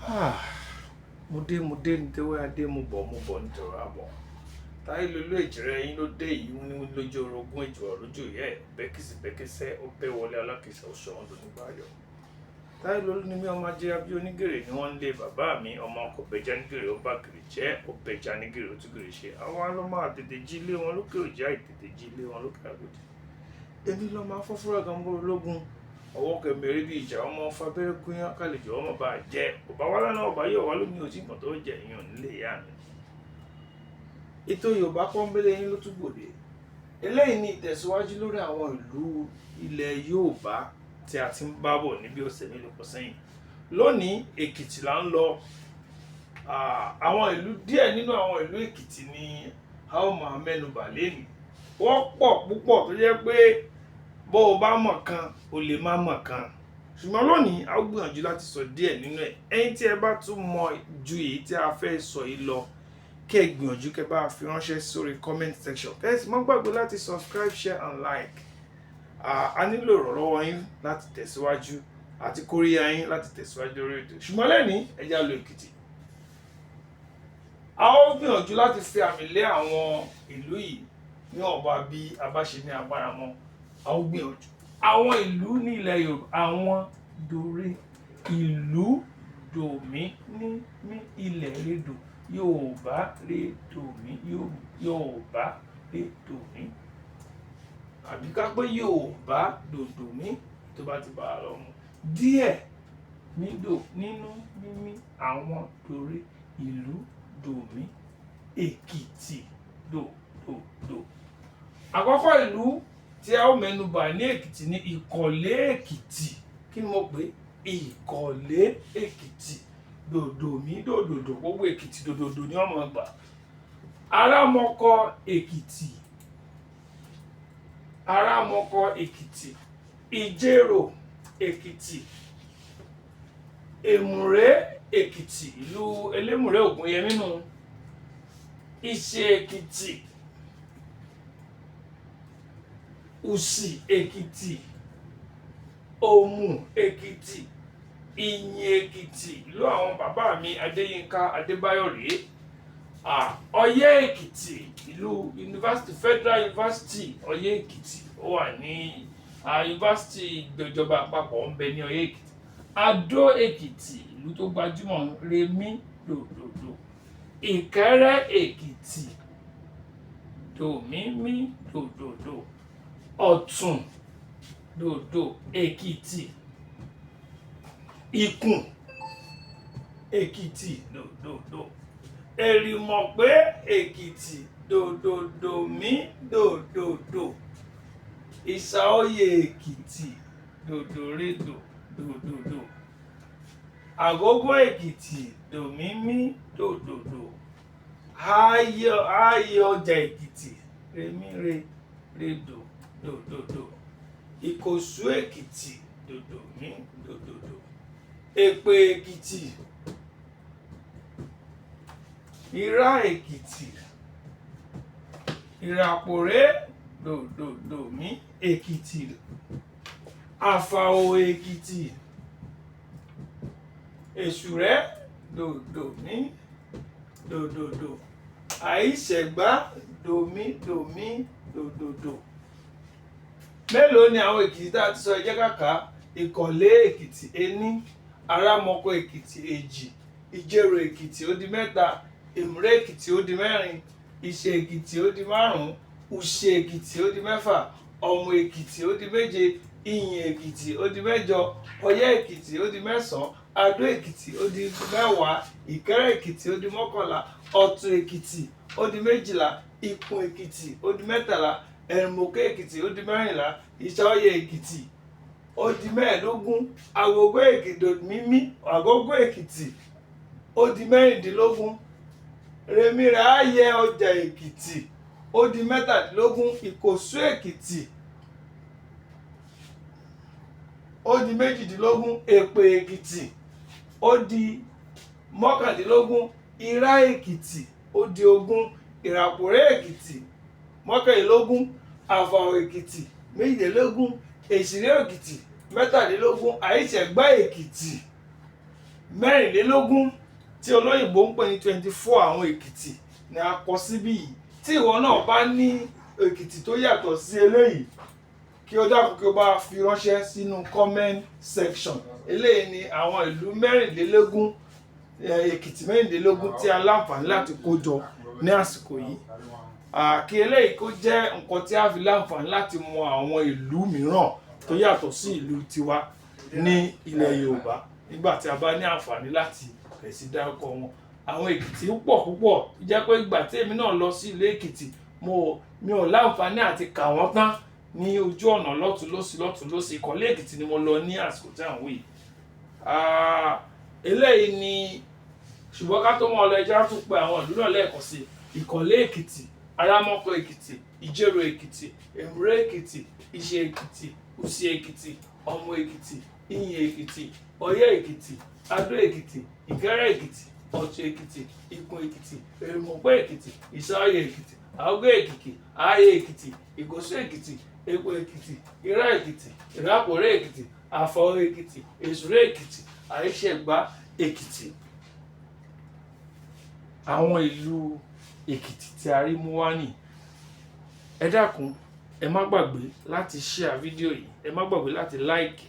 Mo dé, mo dé ní tewé adé, mo bọ̀, mo bọ̀ ní tòrò àbọ̀. Táyé lolú èjìrẹ́ yín ló dé yìí, wíníwíní lójú orogún èjò lójú ìyá ẹ̀, bẹ́kìsì bẹ́kísẹ́, ó bẹ́ wọlé alákìsà, ó sọ ọ́n lónígbà ayọ̀. Táyé lolú ni mí, ọmọ ajé abí onígèrè ni wọ́n ń lé bàbá mi, ọmọ ọkọ̀ bẹja nígèrè, ó bá gèrè jẹ́, ó bẹja nígèrè, ó tún gèrè ṣe. Àwa ló máa tètè jí lé wọn lókè òjì, àìtètè jí lé wọn lókè àgòdì. Èmi ló máa fọ́ fúra gan bó ológun. Ọwọ́ kẹmẹ̀rẹ́ bí ìjà ọmọ fabẹ́rẹ́ gúnyán kálejò ọmọ bá jẹ́. Ọba wa lánàá ọba yóò wá lómi òsì nǹkan tó jẹ ìyàn nílé ìyá mi. Ètò Yorùbá Pọ́nbélé yín ló tún gbòde. Eléyìí ni ìtẹ̀síwájú lórí àwọn ìlú ilẹ̀ Yorùbá tí a ti ń bá bọ̀ níbi ọ̀sẹ̀ mélòó kan sẹ́yìn. Lónìí, Èkìtì là ń lọ. Àwọn ìlú díẹ̀ nínú àwọn ìlú Èkìtì ni a ó máa mẹ́nubà lénìí. Wọ́n pọ̀ púpọ̀ tó jẹ́ pé bó o bá mọ̀ kan, o lè má mọ̀ kan. Ṣùgbọ́n lónìí, a ó gbìyànjú láti sọ díẹ̀ nínú ẹ̀. Ẹ̀yin tí ẹ bá tún mọ̀ ju èyí tí a fẹ́ sọ yìí lọ, kí ẹ gbìyànjú kí ẹ bá fi ránṣẹ́ sórí comment section. Kẹ́ ẹ sì má gbàgbé láti subscribe, share and like. A nílò ìrànlọ́wọ́ yín láti tẹ̀síwájú àti kóríyá yín láti tẹ̀síwájú lórí ètò. Ṣùgbọ́n lónìí, ẹ já lọ Èkìtì. A ó gbìyànjú láti fi àmì lé àwọn ìlú yìí ní ọ̀ba bí a bá ṣe ní agbára mọ́. A ó gbìyànjú. Àwọn ìlú ní ilẹ̀ Yorùbá, àwọn dòre ìlú dòmí ní mí ilẹ̀ rédò Yorùbá rédòmí Yorùbá rédòmí. Àbí ká pé Yorùbá dòdòmí tó bá ti bá a lọ mu. Díẹ̀ nídò nínú mímí àwọn dòre ìlú dòmí Èkìtì dòdòdò. Àkọ́kọ́ ìlú tí a ó mẹ́nubà ní Èkìtì ní Ìkọ̀lé Èkìtì. Kí ni mo pè é? Ìkọ̀lé Èkìtì. Dòdòmí dòdòdò, gbogbo Èkìtì dòdòdò ni wọ́n máa gbà. Arámọkọ Èkìtì. Arámọkọ Èkìtì. Ìjerò Èkìtì. Èmùrè Èkìtì, ìlú Elémùrè Ògúnyẹmí nù. Ìṣe Èkìtì. Ùsì Èkìtì. Òmù Èkìtì. Ìyìn Èkìtì, ìlú àwọn bàbá mi Adéyínká Adébáyọ̀ rèé. Ọ̀yẹ́ Èkìtì, ìlú University, Federal University Ọ̀yẹ́ Èkìtì, ó wà ní University ìjọba àpapọ̀ ń bẹ ní Ọ̀yẹ́ Èkìtì. Adó Èkìtì, ìlú tó gbajúmọ̀ Rẹ̀mí dòdòdò. Ìkẹ́rẹ́ Èkìtì, dòmímí dòdòdò. Ọ̀tún dòdò Èkìtì. Ìkùn Èkìtì dòdòdò. Èrìmọ̀pé Èkìtì dòdòdòmí dòdòdò. Ìsàoyè Èkìtì dòdòrédò dòdòdò. Àgógó Èkìtì dòmímí dòdòdò. Ààyè ọjà Èkìtì rèmíre rédò dòdòdò. Ìkòsú Èkìtì dòdòmí dòdòdò. Èpè Èkìtì. Irá Èkìtì. Ìràpòrè dòdòdòmí Èkìtì. Àfàò Èkìtì. Èṣùrẹ́ dòdòmí dòdòdò. Àìṣẹ̀gbá dòmídòmí dòdòdò. Mélòó ni àwọn Èkìtì tá a ti sọ? Ẹ jẹ́ ká kà á. Ìkọ̀lé Èkìtì ení, Arámọkọ Èkìtì èjì, Ìjerò Èkìtì ó di mẹ́ta, Èmùrè Èkìtì ó di mẹ́rin, Ìṣe Èkìtì ó di márùn-ún, Ùṣe Èkìtì ó di mẹ́fà, Ọ̀mù Èkìtì ó di méje, Ìyìn Èkìtì ó di mẹ́jọ, Ọ̀yẹ́ Èkìtì ó di mẹ́sàn-án, Adó Èkìtì ó di mẹ́wàá, Ìkẹ́rẹ́ Èkìtì ó di mọ́kànlá, Ọ̀tún Èkìtì ó di méjìlá, Ìkùn Èkìtì ó di mẹ́tàlá, Ẹ̀rìnmọ̀kẹ́ Èkìtì ó di mẹ́rìnlá, Ìṣàoyè Èkìtì ó di mẹ́ẹ̀ẹ́dógún, Àgógó Èkìtì mímí, Àgógó Èkìtì ó di mẹ́rìndínlógún, Rẹ̀mírẹ̀ Ààyè ọjà Èkìtì ó di mẹ́tàdínlógún, Ìkòsú Èkìtì ó di méjìdínlógún, Èpè Èkìtì ó di mọ́kàndínlógún, Irá Èkìtì ó di ogún, Ìràpòrè Èkìtì mọ́kànlélógún, Àfàò Èkìtì méjìlélógún, Èṣìrè Èkìtì mẹ́tàlélógún, Àìṣẹ̀gbá Èkìtì 24 tí olóyìnbó ń pè ní 24 àwọn Èkìtì ni a kọ síbí yìí. Tí ìwọ náà bá ní Èkìtì tó yàtọ̀ sí eléyìí, kí o dákun kí o bá fi ránṣẹ́ sínú comment section. Eléyìí ni àwọn ìlú 24, Èkìtì 24 tí a láǹfààní láti kó jọ ní àsìkò yìí. Kí eléyìí kó jẹ́ nǹkan tí a fi láǹfààní láti mọ àwọn ìlú mìíràn tó yàtọ̀ sí ìlú tiwa ní ilẹ̀ Yorùbá nígbà tí a bá ní àǹfààní láti bẹ̀rẹ̀ sí dárúkọ wọn. Àwọn Èkìtì pọ̀ púpọ̀, jẹ́ pé ìgbà tí èmi náà lọ sí ìlú Èkìtì, mi ò láǹfààní àti kà wọ́n tán ní ojú ọ̀nà lọ́tún lọ́sì lọ́tún lọ́sì. Ìkọ̀lé Èkìtì ni mo lọ ní àsìkò tí à ń wí. Eléyìí ni, ṣùgbọ́n ká tó mọ́ ọ lọ, ẹja tún pe àwọn ìlú náà lẹ́ẹ̀kan sí: Ìkọ̀lé Èkìtì, Arámọ́kọ Èkìtì, Ìjẹ̀rò Èkìtì, Èmùrè Èkìtì, Ìṣẹ̀ Èkìtì, Ùsì Èkìtì, Ọ̀mù Èkìtì, Ìyìn Èkìtì, Ọ̀yẹ́ Èkìtì, Adó Èkìtì, Ìkẹ́rẹ́ Èkìtì, Ọ̀tún Èkìtì, Ìkùn Èkìtì, Èrùmọ̀pẹ́ Èkìtì, Ìsáyè Èkìtì, Àgọ́ Èkìtì, Ààyè Èkìtì, Ìgòsó Èkìtì, Èkó Èkìtì, Ìrá Èkìtì, Ìrápòrè Èkìtì, Àfọ̀ọ́ Èkìtì, Èsúré Èkìtì, Àìṣẹ̀gbá Èkìtì. Àwọn ìlú Èkìtì tí a rí mú wá nì. Ẹ dákun, ẹ má gbàgbé láti share fídíò yìí, ẹ má gbàgbé láti like,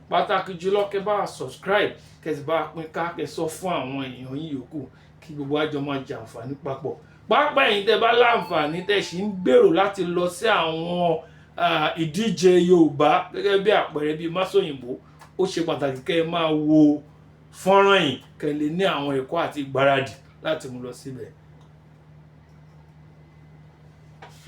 pàtàkì jùlọ kẹ́ bá subscribe, kẹ́ sì bá pín ká, kẹ́ sọ fún àwọn èèyàn yín yòókù kí gbogbo àjọ máa jàǹfààní papọ̀. Pàápàá ẹ̀yin tẹ́ bá láǹfààní, tẹ́ sì ń gbèrò láti lọ sí àwọn ìdíje Yorùbá gẹ́gẹ́ bí àpẹẹrẹ bíi Másòyìnbó, ó ṣe pàtàkì kẹ́ ẹ máa wo fọ́nrán yìí kẹ́ lè ní àwọn ẹ̀kọ́ àti ìgbáradì láti mú lọ síbẹ̀.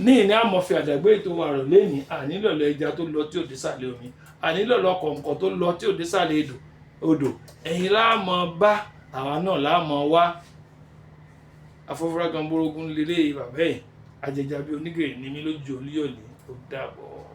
Ní ìní àmọ́ fi àdàgbé ètò wa rọ̀ lẹ́nìí. Ànílọ̀lọ́ ẹja tó lọ tí ò dé sàlẹ̀ omi, ànílọ̀lọ́ kọ̀ọ̀kan tó lọ tí ò dé sàlẹ̀ odò. Ẹ̀yin láàmọ̀ bá àwa náà láàmọ̀ wá. Afọ́fúrá gan bórógún lélẹ́yìí bàbá ẹ̀ àjẹjà bíi onígèrè ní mí lójú olúyọ̀lé. Ó dàbọ̀.